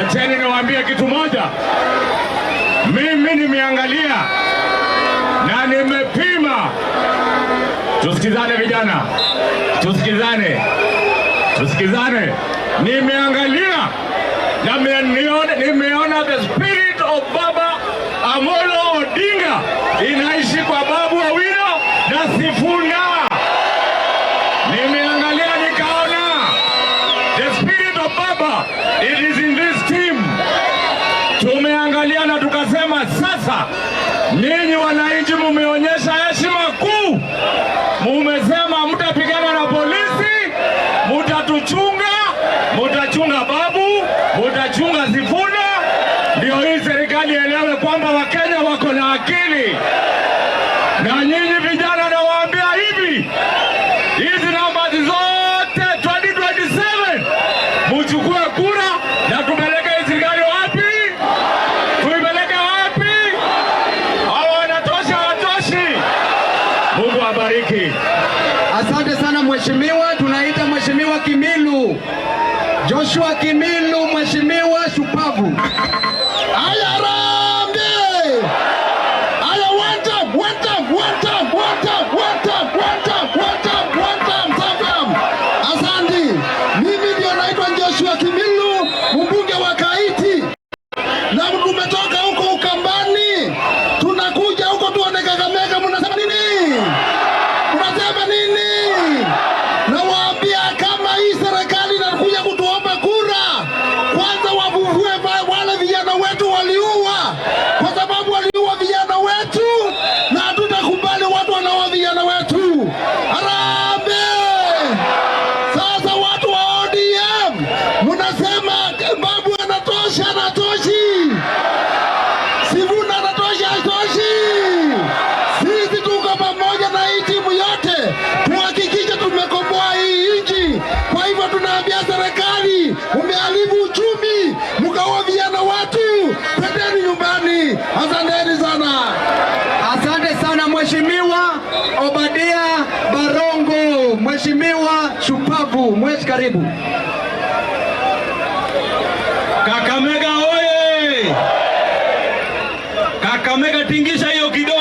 Wacheni niwaambie kitu moja. Mimi nimeangalia na nimepima. Tusikizane vijana, tusikizane, tusikizane. Nimeangalia na nimeona the spirit of Baba Amolo Odinga inaishi kwa Babu Owino na Sifuna. Nimeangalia nikaona the spirit of Baba, it is in this team. Tumeangalia na tukasema sasa, nyinyi wananchi mumeonyesha heshima kuu, mumesema mtapigana na polisi, mutatuchunga, mutachunga Babu, mutachunga Sifuna, ndio hii serikali elewe kwamba Wakenya wako na akili. Na nyinyi vijana nawaambia hivi, hizi namba zote 2027 muchukue kura na tupeleke hii serikali wapi? Tuipeleke wapi? Hawa wanatosha, watoshi. Mungu abariki. Asante sana mheshimiwa. Tunaita Mheshimiwa Kimilu, Joshua Kimilu, mheshimiwa shupavu. Aya, harambee! Aya, one time, one time, one time, one time, one time, one time, one time, one time, time. Asante. Mimi ndio naitwa Joshua Kimilu, mbunge wa Kaiti, na tumetoka huko Ukambani, tunakuja huko tuone Kakamega. Mnasema nini? Mnasema nini? Nawaambia kama hii serikali inakuja kutuomba kura, kwanza wavuvue wale vijana wetu waliua, kwa sababu waliua vijana wetu, na hatutakubali watu wanaua vijana wetu. Harambee! Sasa watu wa ODM mnasema Babu anatosha, anatoshi? Sifuna anatosha, hatoshi? Sisi tuko pamoja na hii timu yote tuhakikishe tumekomboa hii nchi. Kwa hivyo tunaambia serikali, umeharibu uchumi, mkaua vijana watu, twendeni nyumbani. Asanteni sana. Asante sana Mheshimiwa Obadia Barongo, Mheshimiwa shupavu, mweshi karibu. Kakamega oye! Kakamega, tingisha hiyo kidole.